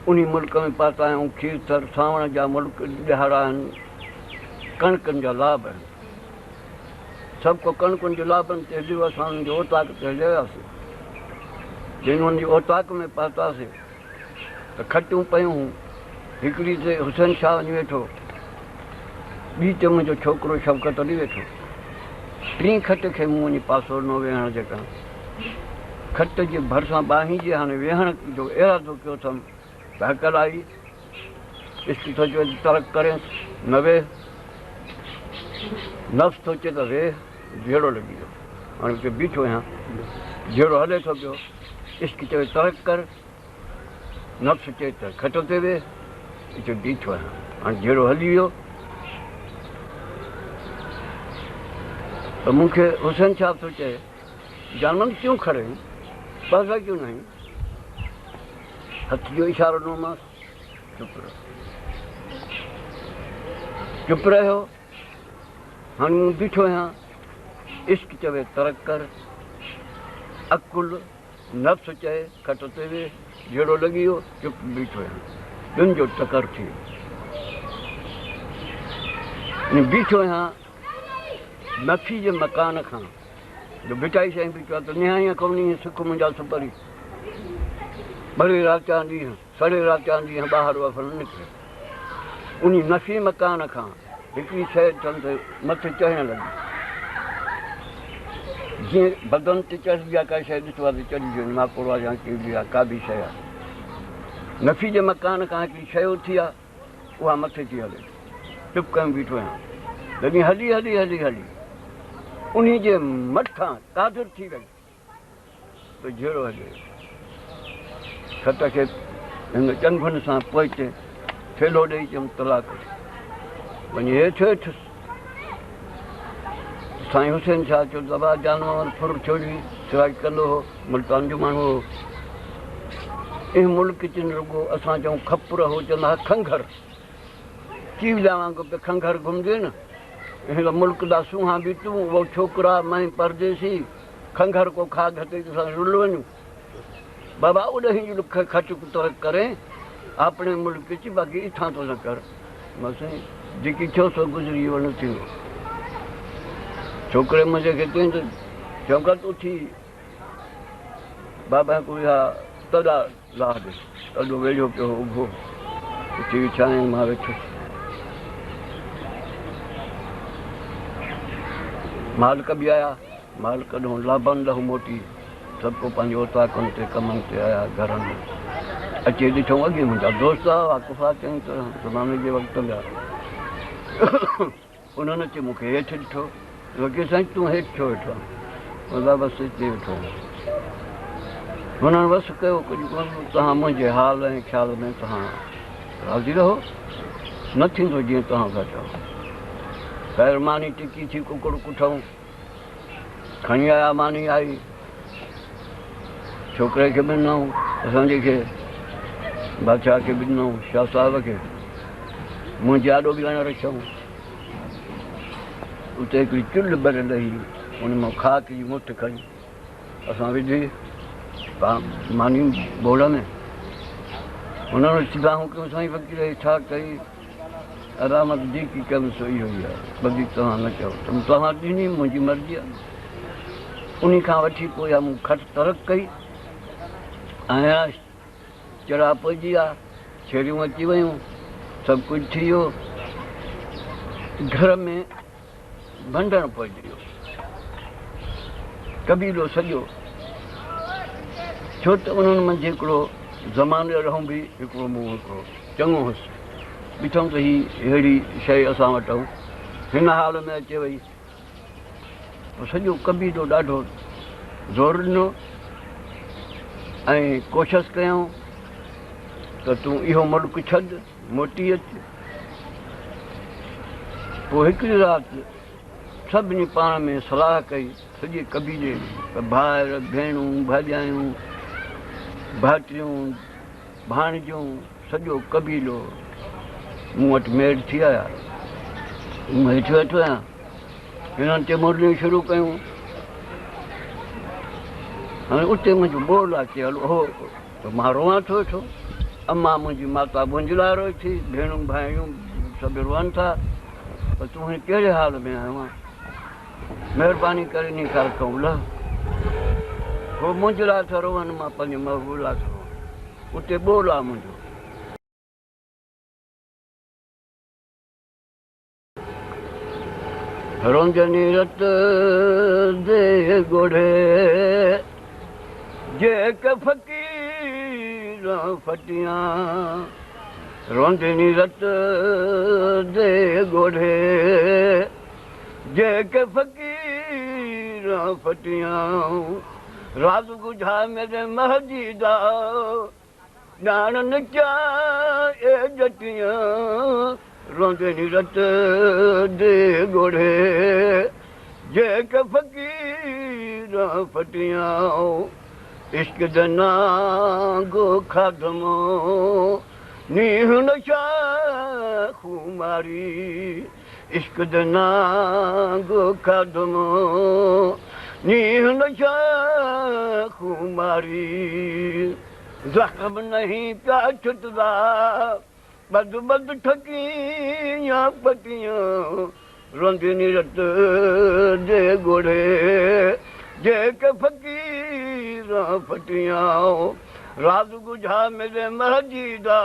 انهي ملڪ ۾ پهتا آهيون، کير ٿر سانوڻ جا ملڪ ڏهاڙا آهن، ڪڻڪن جا لاڀ آهن. سڀ ڪو ڪڻڪن جي لاڀن تي هليو، اسان انهن جي اوطاق تي هليا وياسين. جڏهن انهن جي اوطاق ۾ پهتاسين ته کٽون پيون هيون، هڪڙي تي حسين شاهه وڃي ويٺو، ٻي تي منهنجو ڇوڪرو شوڪت علي ويٺو، ٽين کٽ کي مون وڃي پاسو ڏنو ويهڻ جي ڪاڻ. کٽ جي ڀرسان ٻانهين جي هاڻي ويهڻ جو ارادو ڪيو اٿم ته هڪل آئي، عشق ٿو چوي ته ترڪ ڪرينس، نه ويهه. نفس ٿو چئي ته ويهه، جهيڙو لڳي ويو. هاڻي اتي بيٺو آهيان، جهيڙو هلي ٿو پيو. عشق چوي ترڪ ڪر، نفس چئي ته کٽ تي ويهه، اتي بيٺو آهيان. هاڻي جهيڙو هلي ويو ته مون کي حسين صاحب ٿو چئي، جانمن ڪيون کڙي هين، پاسا ڪيون نه هين؟ هٿ جو اشارو ڏنومانس، چپ رهيو. چپ رهيو. هاڻي مون بيٺو آهيان، عشق چوي ترڪ ڪر، عقل نفس چئي کٽ تي ويهه، جهيڙو لڳي ويو، چپ بيٺو آهيان، ٻن جو ٽڪر ٿي ويو. بيٺو آهيان نفي جي مڪان کان جو ڀٽائي سائين به چيو ته نهايان ڪونهي سک منهنجا سپري، ٻري راتيان ڏينهن، سڙي راتيان ڏينهن ٻاهر وڦل نه نڪري. انهي نفي مڪان کان هڪڙي شيء ڏٺم ته مٿي چڙهڻ لڳي. جيئن بدن تي چڙهبي آهي ڪا شيء ڏٺو آهي ته چڙهي وڃي ماڪوڙو آهي يا ڪيڙي آهي ڪا به شيء آهي. نفي جي مڪان کان هڪڙي شيء اٿي آهي اها مٿي ٿي هلي. چپ ڪيون بيٺو آهيان. لڳي هلي هلي هلي هلي انهي جي مٿان قادر ٿي وئي. ته جهيڙو هليو ويو. کٽ کي هن ڄنگهن سان پوئتي ٿيلهو ڏيئي چيم طلاق ڏي. وڃي هيٺ ويٺس. سائين حسين شاهه چيو ته ابا جان محمد ڦر ڇوڙي سواء ڪندو هو، ملتان جو ماڻهو هو. اهي ملڪ چن رڳو اسان چئون کپر هو چوندا ها کنگهر. چيوليا وانگر پيو کنگهر گهمجي نه. هن ملڪ دا سونهان به تون، اهو ڇوڪرا، مئين پرديسي. کنگهر ڪو کاء گهتي ته اسان رل وڃون. بابا اڏهين جو لک خرچ ترڪ ڪرين آپڻي ملڪ اچ باقي اتان تو نه ڪر. بس سائين جيڪي ٿيو سو گذري ويو نه ٿيندو. ڇوڪري منهنجي کي چيائين ته شوڪت اٿي بابا کي اها تڏا لاهه ڏي. تڏو ويڙهيو پيو هو اڀو. اٿي وڇايائين مان ويٺس. مالڪ به آيا. مالڪ ڏانهن لاڀن لهو موٽي سڀ ڪو پنهنجي اوطاقن تي ڪمن تي آيا گهرن ۾ اچي ڏٺئون اڳي منهنجا دوست ها واقف ها چڱي طرح زماني جي وقت جا انهن اچي مون کي هيٺ ڏٺو وڪيل سائين تون هيٺ ڇو ويٺو آهين بابا بس هتي ويٺو آهيان هنن وس ڪيو ڪجهه ڪونه توهان منهنجي حال ۽ خيال ۾ توهان راضي رهو نه ٿيندو جيئن توهان ٿا چئو خير ماني ٽڪي ٿي ڪڪڙ ڪٺئون کڻي آيا ماني آئي ڇوڪري کي به ڏنائون اسان جي کي بادشاهه کي به ڏنائون شاهه صاحب کي منهنجي آڏو به آڻي رکيائون اتي هڪڙي چلهه ٻريل هئي ان مان خاڪ جي مٺ کڻي اسان وڌي ماني ٻوڙ ۾ هنن اچي دانهون ڪيون سائين فقير هي ڇا ڪئي علامت جيڪي ڪيم سو اهو ئي آهي وڌيڪ توهان نه چئو ته توهان ڏني منهنجي مرضي آهي انهي کان وٺي پوء اها مون کٽ ترڪ ڪئي ۽ چڙا پئجي ويا ڇيريون اچي ويون سڀ ڪجهه ٿي ويو گهر ۾ ڀنڊڻ پئجي ويو. قبيلو سڄو، ڇو ته انهن منجهه هڪڙو زماني رهون به هڪڙو مون هڪڙو چڱو هوس. ڏٺم ته هي ههڙي شيء اسان وٽ هن حال ۾ اچي وئي. پوء سڄو قبيلو ڏاڍو زور ڏنو ۽ ڪوشش ڪيائون ته تون اهو ملڪ ڇڏ، موٽي اچ. پوء هڪڙي رات سڀني پاڻ ۾ صلاح ڪئي، سڄي قبيلي ته ڀائر، ڀيڻون، ڀاڄايون، ڀائٽيون، ڀاڻيجون، سڄو قبيلو مون وٽ ميڙ ٿي آيا. مون هيٺ ويٺو آهيان. هنن تي مرليون شروع ڪيون. هاڻي اتي منهنجو ٻول اچي هلو هو ته مان روئان ٿو ويٺو. امان منهنجي ماتا منهنجي لاء روئي ٿي، ڀيڻون ڀائڻيون سڀ روئن ٿا ته تون هن ڪهڙي حال ۾ آيو آهين؟ مهرباني ڪري انهي کان کئون لهه. هو منهنجي لاء ٿا روئن، مان پنهنجي محبوب لاء ٿو روئان. اتي ٻول آ منهنجو. روندني رت the ڳوڙهي جيڪ فقير ڦٽيان روندني رت the ڳوڙهي جيڪ فقير ڦٽيان راز ڳجها ميري مهدي دا ڄاڻن ڪيا اي ڄٽيان روندني رت the ڳوڙهي جيڪ فقير ڦٽيان عشق the نانگ کاڌم نينهن نشا خماري عشق the نانگ کاڌم نينهن نشا خماري زخم نہیں پيا ڇٽدا ٻڌ ٻڌ ٺڪيان پٽيان روندني رت the ڳوڙهي جيڪ فقير ڦٽيان راز ڳجها ميري مهدي دا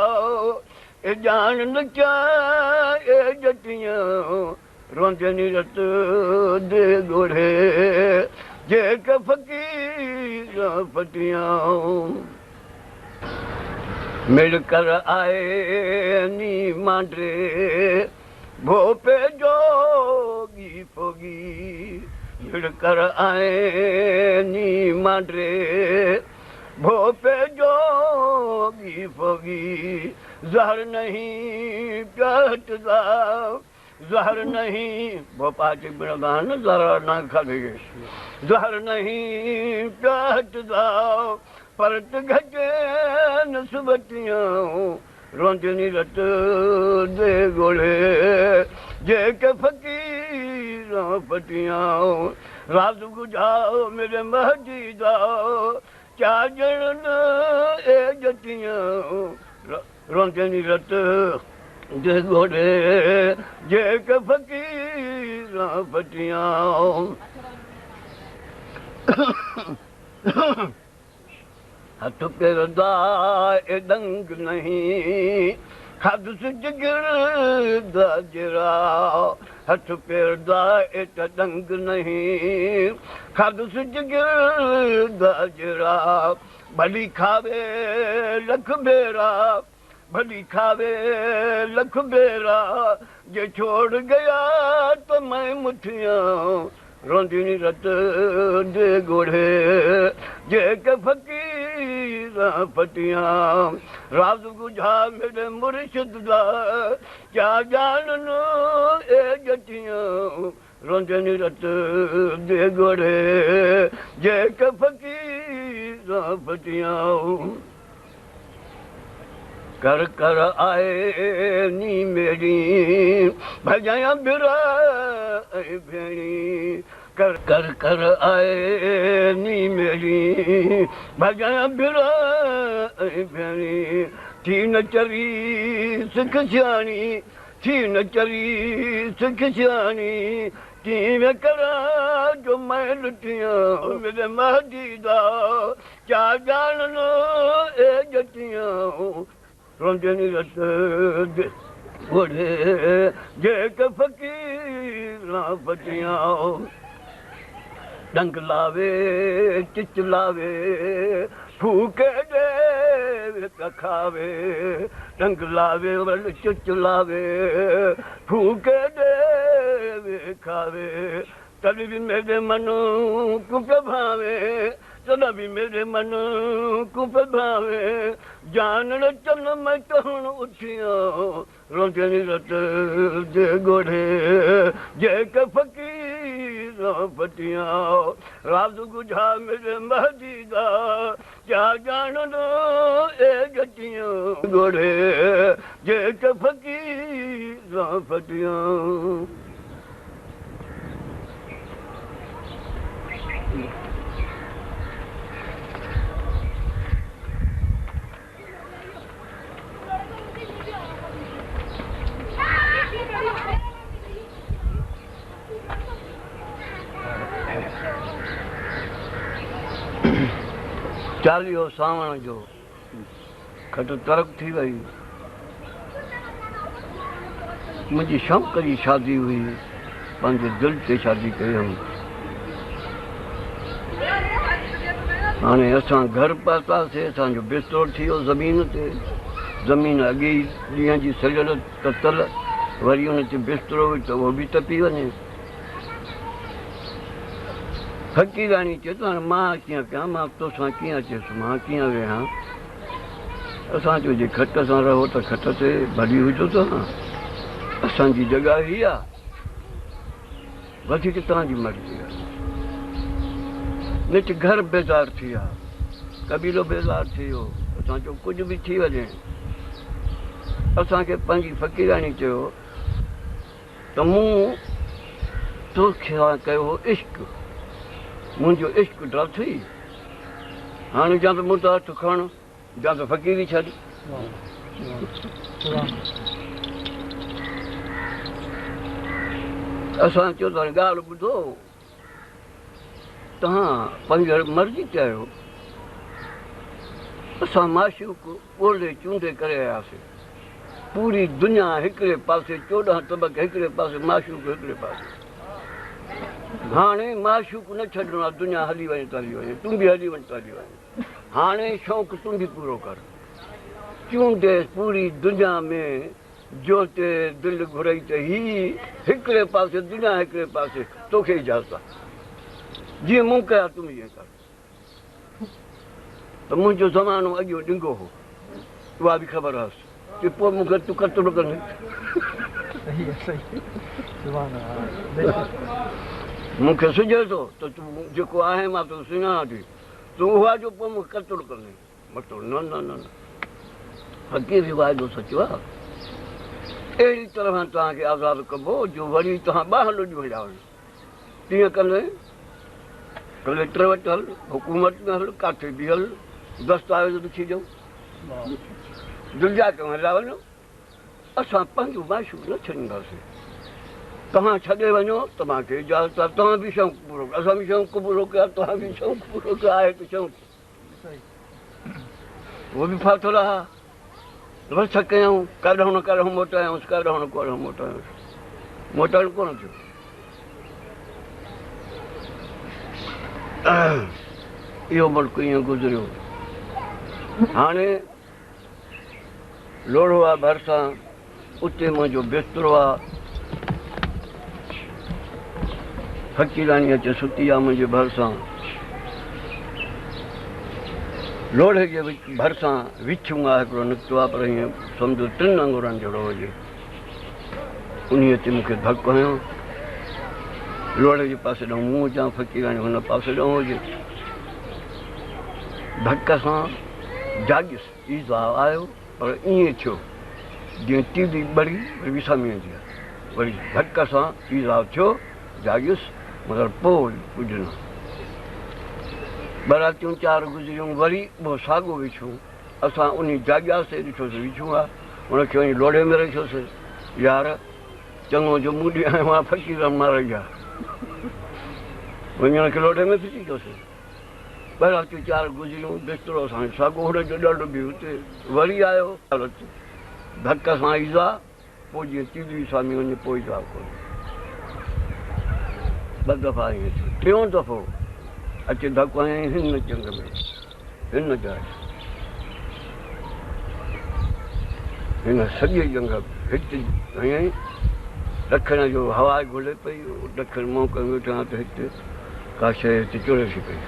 اي ڄاڻن ڪيا اي ڄٽيان روندني رت the ڳوڙهي جيڪ فقير ڦٽيان مڙ ڪر آئي ني مانڊري ڀوپي جوڳي ڦوڳي مڙ ڪر آئي ني مانڊري ڀوپي جوڳي ڦوڳي زهر نہیں پيا هٽدا زهر نہیں ڀوپا اچي مڙندا آهن نه زهر نه کاڌي زهر نہیں پيا هٽدا پرت گهٽي نسبتيان روندني رت the ڳوڙهي جيڪ فقير ڦٽيان راز ڳجها ميري مهدي دا ڪيا ڄڻن اي ڄٽيان روندني رت the ڳوڙهي جيڪ فقير ڦٽيان هٿ پير دا اي ڏنگ نہیں کاڌس جگر دا جرا هٿ پير دا اي ته ڏنگ نہیں کاڌس جگر دا جرا ڀلي کاوي لک ڀيرا ڀلي کاوي لک ڀيرا جي ڇوڙ گيا ته مين مٺيان روندني رت the ڳوڙهي جيڪ فقير ڦٽيان راز ڳجها ميري مرشد دا ڪيا ڄاڻن اي ڄٽيان روندني رت the ڳوڙهي جيڪ فقير ڦٽيان ڪر ڪر آئي ني ميڙي ڀڄايان ڀرا ۽ ڀيڻي ڪر ڪر ڪر آئي ني ميڙي ڀڄايان ڀرا ۽ ڀيڻي ٿي نه چري سک سياڻي ٿي نه چري سک سياڻي ڪيئن ڪران جو مين لٽيان ميري مهدي دا ڪيا ڄاڻن اي ڄٽيان روندني رت the ڳوڙهي جيڪ فقير ڦٽيان ڏنگ لاوي چچ لاوي ڦوڪي ڏي ته کاوي ڏنگ لاوي ول چچ لاوي ڦوڪي ڏي کاوي. تڏهن به ميري من ڪون پيو ڀانئين، تڏهن به ميري من ڪون پيو ڀانئين، جانڻ چن مين ته هڻ اٿيان، روندين رت the ڳوڙهي، جيڪي فقيران پٽيان، راز ڳجها ميري مهدي دا، ڪيا ڄاڻن اي ڄٽيان، ڳوڙهي، جيڪي فقيران پٽيان. چاليهو سانوڻ جو کٽ ترڪ ٿي وئي. منهنجي شوق جي شادي هئي، پنهنجي دل تي شادي ڪئي هئم. هاڻي اسان گهر پهتاسين، اسان جو بسترو ٿي ويو زمين تي، زمين اڳي ئي ڏينهن جي سڙيل تتل، وري ان تي بسترو وجهه ته اهو به تپي وڃي. فقيراڻي چيو ته هاڻي مان ڪيئن ڪيان، مان توسان ڪيئن اچي سمهان، ڪيئن ويهان؟ اسان چيو جي کٽ سان رهو ته کٽ تي ڀلي هجو توهان، اسان جي جڳهه هي آ. وڌيڪ توهان جي مرضي آهي. نيٺ گهر بيزار ٿي ويا، قبيلو بيزار ٿي ويو. اسان چيو ڪجهه به ٿي وڃي. اسان کي پنهنجي فقيراڻي چيو ته مون تو سان ڪيو هو عشق، منهنجو عشق ڊاٿئي، هاڻي يا ته مون تان هٿ کڻ. يا ته فقيري ڇڏ. اسان چيو ته هاڻي ڳالهه ٻڌو، توهان پنهنجي مرضي تي آهيو. اسان معشوق ڳولي چونڊي ڪري آياسين. پوري دنيا هڪڙي پاسي، 14 طبق هڪڙي پاسي، معشوق هڪڙي پاسي. هاڻي معشوق نه ڇڏڻو آهي، دنيا هلي وڃي ته هلي وڃي، تون به هلي وڃ ته هلي وڃ. هاڻي شوق تون به پورو ڪر. چونڊي پوري دنيا ۾ جو تي دل گهرئي ته هي هڪڙي پاسي دنيا هڪڙي پاسي توکي اجازت آ. جيئن مون ڪيا تون به ائين ڪر. ته منهنجو زمانو اڳيون ڏنگو هو اها به خبر هئس چي پوء مون کي تون قتل ڪندين. مون کي سجهي ٿو ته تون جيڪو آهين مان توکي سڃاڻان ٿي. تون اها جو پوء مون کي قتل ڪندين. متو نه نه نه نه فقير جو واعدو سچو آ. اهڙي طرح سان توهان کي آزاد ڪبو جو وري توهان ٻانهن لڏيون هليا وڃو. تيئن ڪندين ڪليڪٽر وٽ هل، حڪومت ۾ هل، ڪاٿي به هل، دستاويز لکي ڏيون. دنيا ڪيون هليا وڃو. اسان پنهنجو معشوق نه ڇڏينداسين. توهان ڇڏي وڃو ته مان کي اجازت آهي. توهان به شوق پورو ڪيو، اسان به شوق پورو ڪيو، توهان به شوق پورو ڪيو، آهي ته شوق. هو به ڦاٿل ها. وس ڪيائون، ڪڏهن نه ڪڏهن موٽايائونس، ڪڏهن نه ڪڏهن موٽايائونس. موٽائڻ ڪونه ٿيو. اهو ملڪ ائين گذريو. هاڻي لوڙهو آ ڀرسان، اتي منهنجو بسترو آ. فقيراڻي اچي ستي آ منهنجي ڀرسان. لوڙهي جي ڀرسان وڇون آ هڪڙو نڪتو آ پر ائين سمجهو ٽن آڱرن جهڙو هجي. انهيء تي مون کي ڌڪ هنيو. لوڙهي جي پاسي ڏانهن مون هجان، فقيراڻي هن پاسي ڏانهن هجي. ڌڪ سان جاڳيس. ايذاء آيو پر ائين ٿيو جيئن تيلي ٻري وري وسامي ويندي آهي. وري ڌڪ سان ايذاء ٿيو، جاڳيس مگر پوء ڪجهه نه. ٻه راتيون چار گذريون وري اهو ساڳو وڇون. اسان انهي جاڳياسين ڏٺوسين وڇون آ. ان کي وڃي لوڙهي ۾ رکيوسين. يار چڱو جو مون ڏي آيو آهين فقيرن مارئي آ. وڃي ان کي لوڙهي ۾ ڦٽي ڪيوسين. ٻه راتيون چار گذريون، بسترو اسان جو ساڳو، هن جو ڏنڊ به اتي وري آيو. ڌڪ سان ايذاء، پوء جيئن تيلي سامي وڃي پوء ايذاء ڪونهي. ٻه دفعا ائين ٿيو. ٽيون دفعو اچي ڌڪ هنيائين هن چنگ ۾، هن جاء تي. هن سڄي ڄنگهه هت هنيائين. ڏکڻ جو هوا گهلي پئي، ڏکڻ منهن ڪيو ويٺو آهيان ته هت ڪا شيء هتي چڙهي ٿي پئي.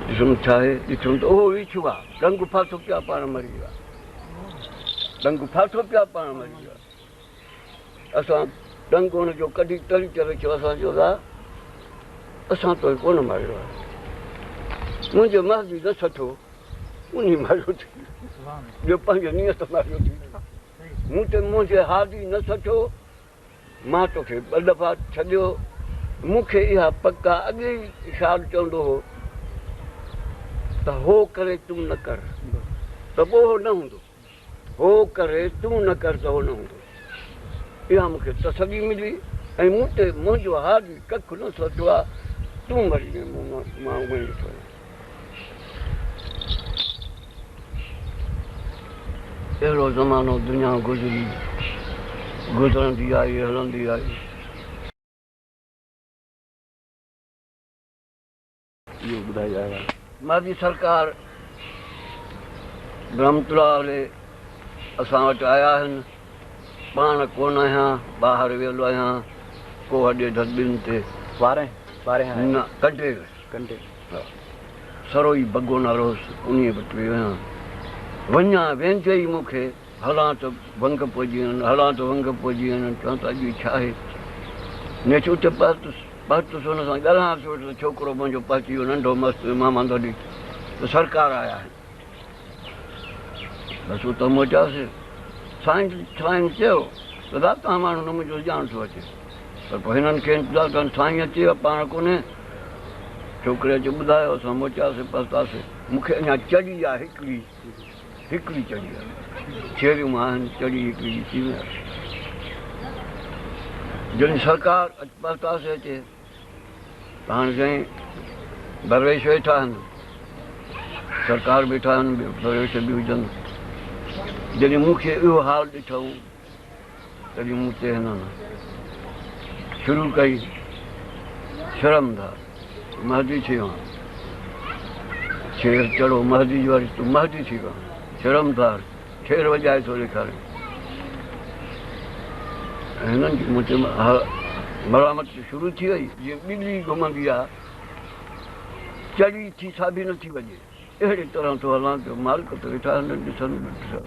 ڏسم ڇا آهي؟ ڏٺم ته اهو ويڇو آهي، ڏنگ ڦاٿو پيو آهي پاڻ مري ويو آهي. ڏنگ ڦاٿو پيو آهي پاڻ مري ويو آهي. اسان ڏنگ هن جو ڪڍي تري تي رکيو، اسان چيو ته اسان توکي ڪونه ماريو آهي. منهنجي مهدي نه سٺو، انهي ماريو ٿي. ٻيو پنهنجي نيت ماريو ٿي. مون تي منهنجي هادي نه سٺو، مان توکي ٻه دفعا ڇڏيو. مون کي اها پڪ آ، اڳي ئي ارشاد چوندو هو ته هو ڪري تون نه ڪر ته پوء هو نه هوندو، هو ڪري تون نه ڪر ته هو نه هوندو. اها مون کي تسلي ملي ۽ مون تي منهنجو هادي ڪک نه سٺو آ، تون مري وئين، مان اونئن ئي ويٺو آهيان. اهڙو زمانو دنيا گذري گذرندي آئي هلندي آئي. اهو ٻڌائي آيا. مهدي سرڪار رحمت الله عليه اسان وٽ آيا آهن. پاڻ ڪونه آهيان، ٻاهر ويل آهيان، ڪوهه ڏيڍ ٻن تي. وارهه وارهه آيا. نه ڪنڊي. ڪنڊي. ها سروئي بگو نالو هوس، انهيء وٽ ويو آهيان. وڃان ويندي ئي مون کي هلان ته ونگ پئجي وڃن، هلان ته ونگ پئجي وڃن، چوان ته اڄ هي ڇا آهي؟ نيٺ اتي پهتس، پهتس هن سان ڳالهايان ٿو ته ڇوڪرو منهنجو پهچي ويو ننڍو مست محمد علي ته سرڪار آيا آهن. بس اتان موٽياسين. سائين سائين چيو ته دادا توهان ماڻهو نه منهنجو ڄاڻ ٿو اچي پر پوء هنن کي انتظار ڪرڻ سائين اچي ويو پاڻ ڪونهي. ڇوڪري اچي ٻڌايو اسان موٽياسين پهتاسين. مون کي اڃا چڙي آ هڪڙي هڪڙي چڙي آ. ڇيريون آهن چڙي هڪڙي ڏسي ۾ آ. جڏهن سرڪار پهتاسين اچي. هاڻ سائين درويش ويٺا آهن، سرڪار ويٺا آهن، درويش به هجن. جڏهن مون کي اهو حال ڏٺائون تڏهن مون تي هنن شروع ڪئي شرم ڌار مهدي ٿي ويو آهيان. ڇير چڙهو مهدي جي واري تون مهدي ٿي ويو آهين. شرم ڌار ڇير وڄائي ٿو ڏيکارين. هنن جي مون تي مرامت شروع ٿي وئي. جيئن ٻلي گهمندي آ، چڙي ٿي سا به نٿي وڄي. اهڙي طرح ٿو هلان پيو. مالڪ ته ويٺا آهن ڏسن به.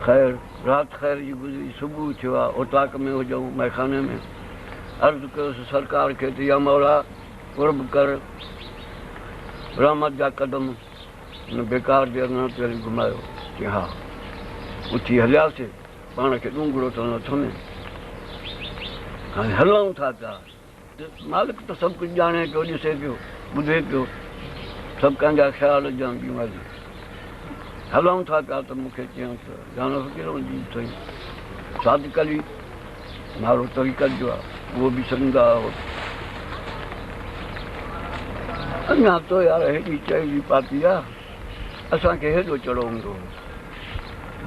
خير رات خير جي گذري. صبح ٿيو آ، اوطاق ۾ هجون مئخاني ۾. عرض ڪيوس سرڪار کي ته يا مولا قرب ڪر، رحمت جا قدم هن بيڪار جي اڱڻ تي هلي گهمايو. چيائين ها. اٿي هلياسين. پاڻ کي ڏونگڙو اٿن هٿ ۾. هاڻي هلون ٿا پيا. مالڪ ته سڀ ڪجهه ڄاڻي پيو، ڏسي پيو، ٻڌي پيو. سڀ ڪنهن جا خيال جان ٻيون ڳالهيون. هلون ٿا پيا ته مون کي چيائون ته جانو فقير جي سائين صادق علي نالو طريقت جو آهي اهو به سڏيندا هئا. اڃا تو يار هيڏي چئي پاتي آ. اسان کي هيڏو چڙو هوندو هو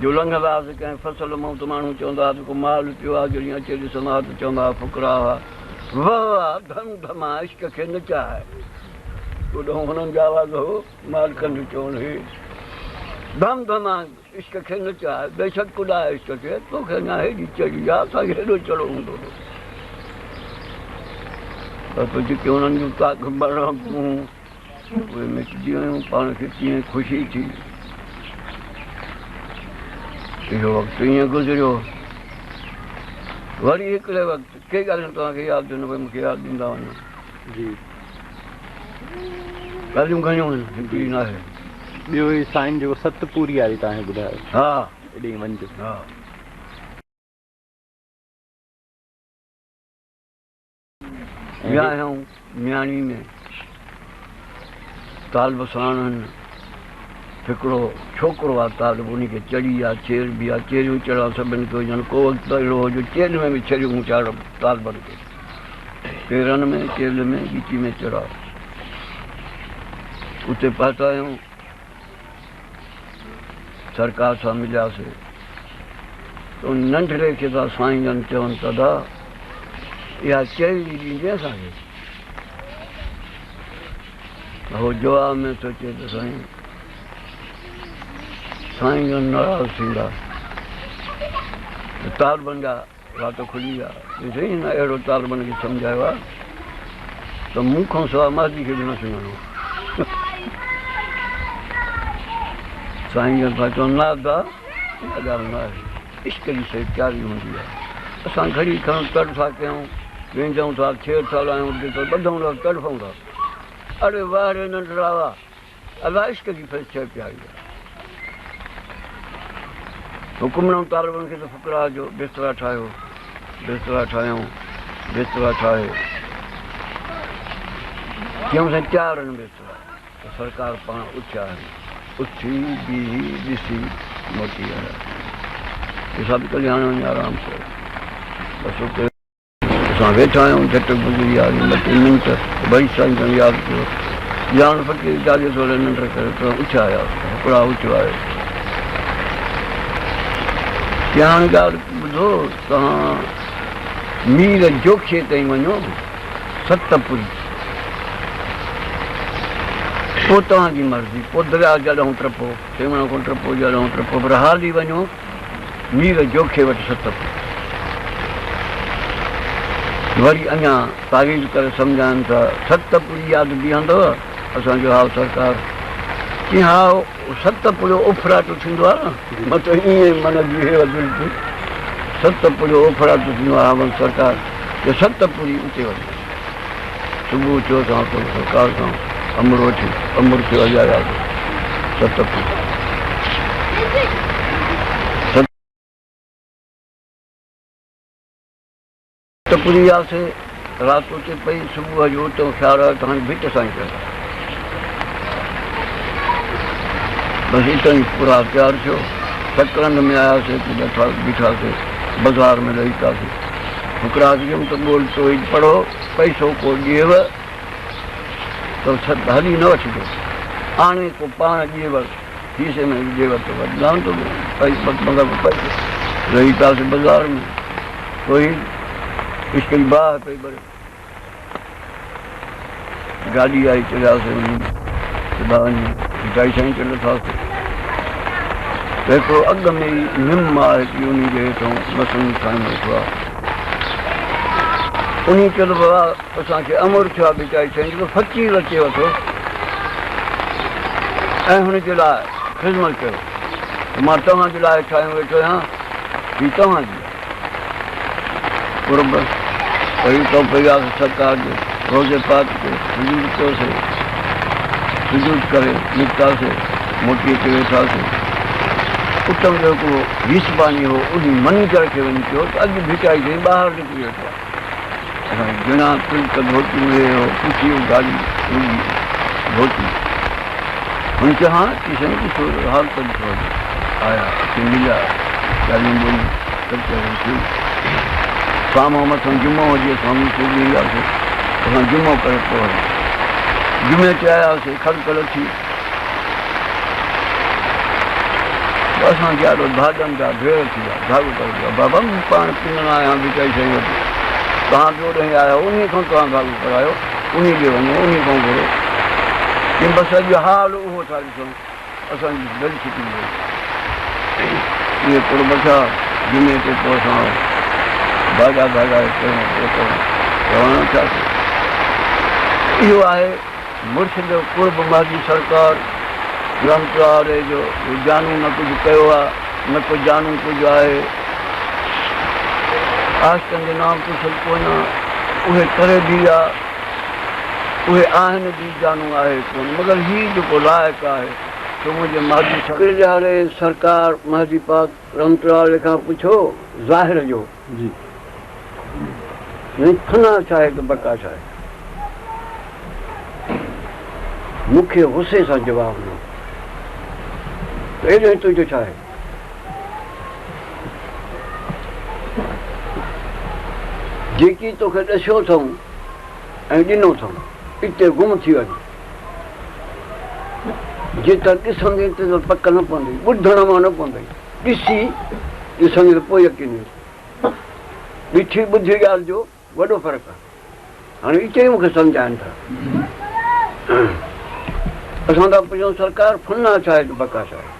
جو لنگهندا هئاسين ڪنهن فصل مان ته ماڻهو چوندا هئا ته ڪو مال پيو آهي جڏهن اچي ڏسندا هئا ته چوندا هئا فقرا هئا وهه واه ڌم ڌما عشق کي نچاء اوڏانهن هنن جو آواز هو مالڪن جو چوڻ هي ڌم ڌما عشق کي نچاء بيشڪ ڪڏاء عشق کي توکي اڃا هيڏي چڙي آ اسان کي هيڏو چڙو هوندو هو بس جيڪي هنن جون تاڪ مرحبون اهي مٽجي ويون، پاڻ کي ڪيئن خوشي ٿي. اهو وقت ائين گذريو. وري هڪڙي وقت ڪي ڳالهيون توهان کي ياد نه پئي مون کي ياد ڏيندا وڃو. جي. ڳالهيون گهڻيون آهن هڪڙي ناهي. ٻيو هي سائين جيڪو ست پوري واري توهان کي ٻڌايو. ها. ايڏي وڃجو. ها. ويا آهيون مياڻي ۾ طالب ساڻ آهن هڪڙو ڇوڪرو آهي طالب ان کي چڙي آ چير به آ چيريون چڙا سڀن کي هجن ڪو وقت ته اهڙو هو جو چيلهه ۾ به چيريون چاڙهه طالبن کي پيرن ۾ چيلهه ۾ ڳچي ۾ چڙا اتي پهتا آهيون سرڪار سان ملياسي ته ان ننڍڙي کي ٿا سائين جن چون ته ادا اها چيري ڏيندين اسان کي؟ هو جواب ۾ ٿو چئي ته سائين سائين جن ناراض ٿيندا. ته طالبن جا وات کلي ويا. چيائين سائين هن اهڙو طالبن کي سمجهايو آهي ته مون کان سواء مهدي کي به نه سڃاڻو. سائين جن ٿا چون نه ادا اها ڳالهه نه آهي. عشق جي شيء پياري هوندي آهي. اسان گهڙي کڻ تڙ ٿا ڪيون، وينجهون ٿا، ڇيڙ ٿا لايون، اتي ٻڌون ٿا، تڙڦون ٿا. اڙي واهه ري ننڍڙا واهه. الله عشق جي شيء پياري آهي. حڪم ڏنو طالبن کي ته فقراء جو بسترا ٺاهيو. بسترا ٺاهيائون. بسترا ٺاهي چيائون سائين تيار آهن بسترا. ته سرڪار پاڻ اٿيا آهن. اٿي بيهي ڏسي موٽي آيا. حساب ڪڍي هاڻي وڃي آرام ڪيو. بس اتي. اسان ويٺا آهيون، جهٽ گذري آ ٻه ٽي منٽ، وري سائين جن ياد ڪيو، ڄاڻ فقير جاڳي ٿو رهي ننڊ ڪري ته اٿيا آياسين، هڪڙا اٿيو آهي. چي هاڻي ڳالهه ٻڌو، توهان مير جوکيي تائين وڃو، ست پوري، پوء توهان جي مرضي، پوء درياء جڏهن ٽپو، سيوهڻ کان ٽپو جڏهن ٽپو، پر هالي وڃو. مير جوکي وٽ ست پٽ. وري اڃا تاويز ڪري سمجهائين ته ست پڙي ياد بيهندو اسان جو هائو سرڪار. چيائين هائو ست پڙيو اوڦراٽو ٿيندو آهي نه مطلب ائين من بيهيو بلڪل ست پڙيو اوڦراٽو ٿيندو آهي ها سرڪار چي ست پڙي اتي وڃو. صبح ٿيو اسان اتو سرڪار کان امر وٺي امر ٿيو اڄ آياسين ست پڙي. ٽپڙي وياسي، رات اتي پئي، صبح جو اتان خيال آيو ته هاڻي ڀٽ سائين پيا ٿا. بس اتان ئي پورا تيار ٿيو. سڪرنڊ ۾ آياسي اتي لٿا بيٺاسي، بزار ۾ لهي پياسي. فقراء کي چيم ته ٻول توحيد پڙهو، پئسو ڪو ڏيو ته هلي نه وٺجو، آڻي ڪو پاڻ ڏيو. کيسي ۾ وجهي ورتو وڏان ته مطلب پئسو رهي پياسي بازار ۾ ڪوئي عشق جي باهه پئي ٻري گاڏي آئي چڙهياسي وڃي سڌا وڃي ڀٽائي سائين تي لٿاسي ته هڪڙو اڳ ۾ ئي نم آهي هڪڙي انهي جي هيٺون مسنگ سائين ويٺو آهي انهي چيو ته بابا اسان کي امر ٿيو آهي ڀٽائي سائين جو فقير اچي وٺو ۽ هن جي لاء خدمت ڪيو ته مان توهان جي لاء ٺاهيو ويٺو آهيان هي توهان جي آهي قرب وري اتان پئي وياسين سرڪار جي روضي پاڪ تي سجود ڪيوسين سجود ڪري نڪتاسين موٽي اچي ويٺاسين اتان جو هڪڙو هيسباني هو انهي منيجر کي وڃي چيو ته اڄ ڀٽائي سائين ٻاهر نڪري ويٺو آهي اسان کي گهڻا تلڪ ڌوتيون هي هو پڇي هو گاڏي رڳي ڌوتي هن چيو ها چي سائين ڏسو حال ته ڏسو اڄ آيا اچي مليا ڳالهيون ٻوليون ڪچهريون ٿيون سامهون مٿان جمعو هجي اسان به سوڳي وياسي اسان جمعو ڪري پوء هليا جمعي تي آياسي کڙڪ لٿي اسان جي آڏو ڌاڳن جا ڍير ٿي ويا، ڌاڳو ڪري ويا، بابا مون پاڻ پنڻ آيان ڀٽائي سائين وٽ، توهان به اوڏانهن آيا آهيو، انهيء کان توهان ڌاڳو ڪرايو، انهيء ڏي وڃو، انهيء کان گهرو. چيم بس اڄ حال اهو ٿا ڏسون، اسان جي دل ڇٽي وئي. اهي قرب ٿيا، جمعي تي پوء اسان ڌاڳا ڌاڳا پهريون پوء روانا ٿياسين. اهو آهي. مرشد قرب مهدي سرڪار رحمت الله عليه جو جانو نه ڪجهه ڪيو آ نه ڪو جانو ڪجهه آهي عاشقن جي نام پڇل ڪونه اهي ڪري به ويا اهي آهن به جانو آهي ڪونه مگر هي جيڪو لائق آهي سو منهنجي مهدي هڪڙي ڏهاڙي سرڪار مهدي پاڪ رحمت الله عليه کان پڇيو ظاهر جو جي سائين فنا ڇا آهي ته بقا ڇا آهي؟ مون کي غصي سان جواب ڏنو ته ايڏو ۽ تنهنجو ڇا آهي؟ جيڪي توکي ڏسيو اٿئون ۽ ڏنو اٿئون اتي گم ٿي وڃ. جيتر ڏسندين تيتر پڪ نه پوندئي، ٻڌڻ مان نه پوندئي. ڏسي ڏسندين ته پوء يقين ايندو. ڏٺي ٻڌي ڳالهه جو وڏو فرق آهي. هاڻي اتي ئي مون کي سمجهائن ٿا. اسان ٿا پڇون سرڪار فنا ڇا آهي ته بقا ڇا آهي؟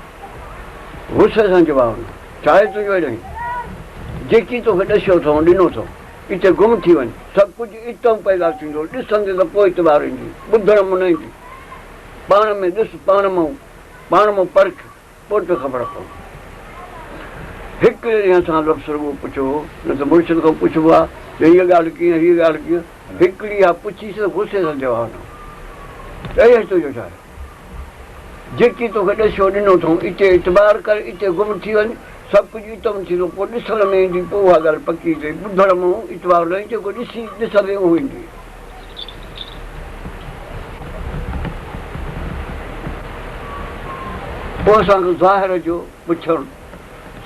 غصي سان جواب ڏنو، ڇا آهي تنهنجو اهڙو ئي؟ جيڪي توکي ڏسيو اٿئون، ڏنو اٿئون، اتي گم ٿي وڃ. سڀ ڪجهه اتئون پيدا ٿيندو. ڏسندين ته پوء اعتبار ايندي، ٻڌڻ مان نه ايندي. پاڻ ۾ ڏس، پاڻ مان، پاڻ مان پرک، پوء توکي خبر پوندي. هڪ ڏينهن اسان لفظ رڳو پڇيو هو، نه ته مرشد کان پڇبو آهي ته هيء ڳالهه ڪيئن، هيء ڳالهه ڪيئن. هڪڙي اها پڇيس ته غصي سان جواب ڏنو ته اهي تنهنجو ڇا آهي؟ جيڪي توکي ڏسيو ڏنو اٿئون، اتي اعتبار ڪر، اتي گم ٿي وڃ، سڀ ڪجهه اتم ٿيندو، پوء ڏسڻ ۾ ايندي، پوء اها ڳالهه پڪي ٿئي، ٻڌڻ مان اعتبار نه ايندي، جيڪو ڏسي، ڏسندي اهو ايندي. پوء اسان کي ظاهر جو پڇڻ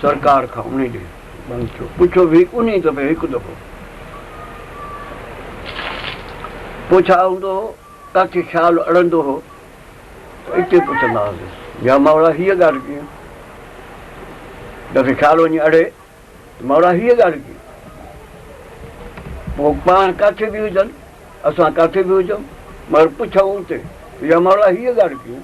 سرڪار کان انهي ڏينهن بند ٿيو، پڇيو به انهي دفعي هڪ دفعو. پوء ڇا هوندو هو، ڪاٿي خيال اڙندو هو ته اتي پڇندا هئاسين، يا مولا هيء ڳالهه ڪيئن؟ ڪاٿي خيال وڃي اڙي ته مولا هيء ڳالهه ڪيئن؟ پوء پاڻ ڪاٿي به هجن، اسان ڪاٿي به هجون، مگر پڇون اتي، يا مولا هيء ڳالهه ڪيئن؟